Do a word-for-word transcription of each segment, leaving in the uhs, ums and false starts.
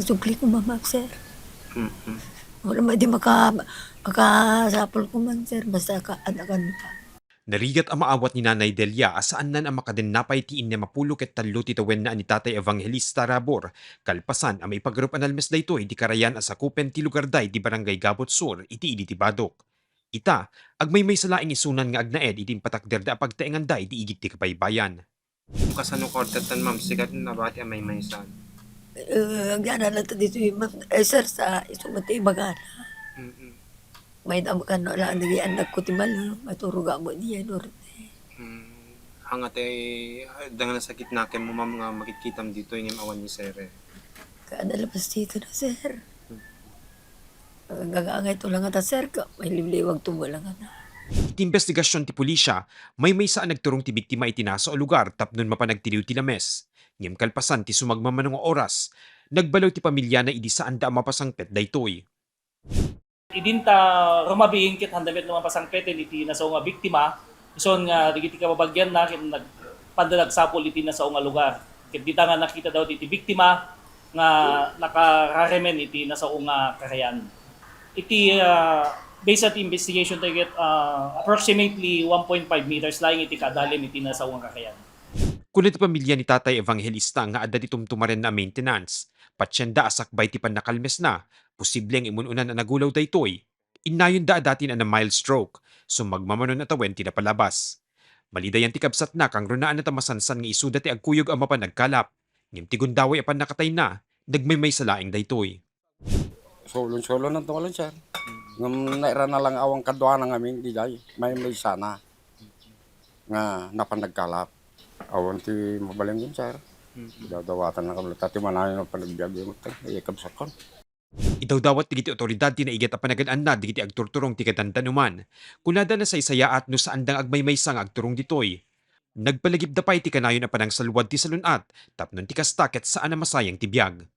Subli ko, ma'am, sir. Mm-mm. Wala man di maka-, makasapul ko man, sir, basta ka-, anakan pa. Narigat a maawat ni Nanay Delia a saannan a makadenna pay ti innem a pulo ket tallo ti tawenna a ni Tatay Evangelista Rabor, kalpasan a maipagarop a nalmes daytoy ti karayan a sakupen ti lugar da iti Barangay Gabot Sur iti idi ti Badok. Ita, agmaymaysa laeng isunan nga agnaed iti impatakderda a pagtaenganda iti igid ti kabaybayan. Kasano ka ortatan, ma'am? Sikat na ba ti amaymaysan? Eh, agyana lang ta ditoy, ma'am. Eh, sir, sa isu man ti ibagana. Mm-mm. May damo kan wala naging anak ko ti malo, maturuga mo diyan, orte. Mm. Hanga ti, danga nasakit naken mo, ma'am, nga makitkitam ditoy ngem awan ni sir, eh. Kada labas dito na, sir. Mm. Gagangay to lang ata, sir, ka may liwliwag to mo lang ata. Iti imbestigasyon ti pulisya, maymaysa a nagturong ti biktima iti nasao a lugar tapno mapan agtiliw ti lames. Ngem kalpasan ti sumagmamano nga oras, nagbalo ti pamiliana idi saanda a mapasangpet daytoy. Idinta rumabiin ket handa met no mapasangpeten iti nasao nga biktima, ison nga dagiti kababagianna ket nagpanda nagsapul iti nasao nga lugar. Ket dita nga nakita daw iti biktima nga nakararemen iti nasao nga karayan. Iti, ah, based at investigation tayo ket, ah, approximately one point five meters laeng iti kadalem iti nasao nga karayan. Kuna ti pamilya ni Tatay Evangelista nga adda ti tumtumarenna a maintenance, patienda a sakbay ti pannakalmesna, posible nga imun-unan a nagulaw daytoy. Innayonda a datin a na-mild stroke, sumagmamanon a tawen ti napalabas. Malidayan ti kabsatna, kangrunaanna ta masansan nga isuda ti agkuyog a mapan agkalap. Ngem ti gundaway a pannakatayna, nagmaymaysa laeng daytoy. Sulon-sulon ang tungalon, sir. Ngem nairana lang awan kaduana ngamin, di jay, maymaysa na nga napan nagkalap. Awan ti mabalin, sir. Mm. Dadawatan na kami, tati manayon ang panagbiag, yung utang, eh, kabsakon. Idawdawat dagiti awtoridad ti naigat a panagan-anna dagiti agturturong ti kadandanuman. Kunada nasaysayaat no saanda nga agmaymaysa nga agturong ditoy. Nagpalagipda pay ti kanayon a panangsalwad ti salun-at, tapno ti kasta ket saan a masayang ti biag.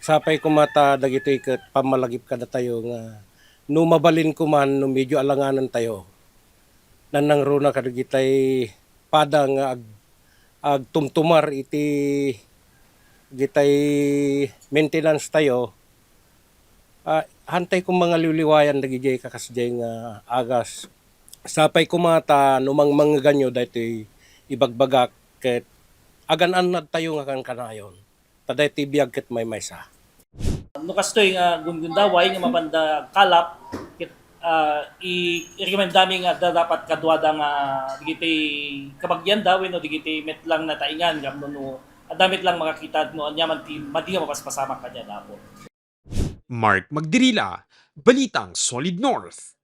Sapay koma ta dagitoy ket pammalagip kadatayo nga no mabalin koma no medyo alanganentayo, nanangruna kadagitay pada nga ag-, agtumtumar iti, dagitay maintenance tayo, ah, hantay koma nga liwliwayan dagidiay kakasdiay nga agas. Sapay koma ta no mangmangngeganyo daytoy ibagbagak ket agan-annadtayo nga kankanayon. Ta daytoy biag ket maymaysa. No kastoy nga gundundaway nga mapanda kalap, ket, ah, i-, i-recommend dami nga adda dapat kaduada nga digiti kabagianda wenno digiti met lang nataingan, ngem no, no adda met lang makakita no ania man ti madi nga mapaspasamak kaniada. Mark Magdirila, Balitang Solid North.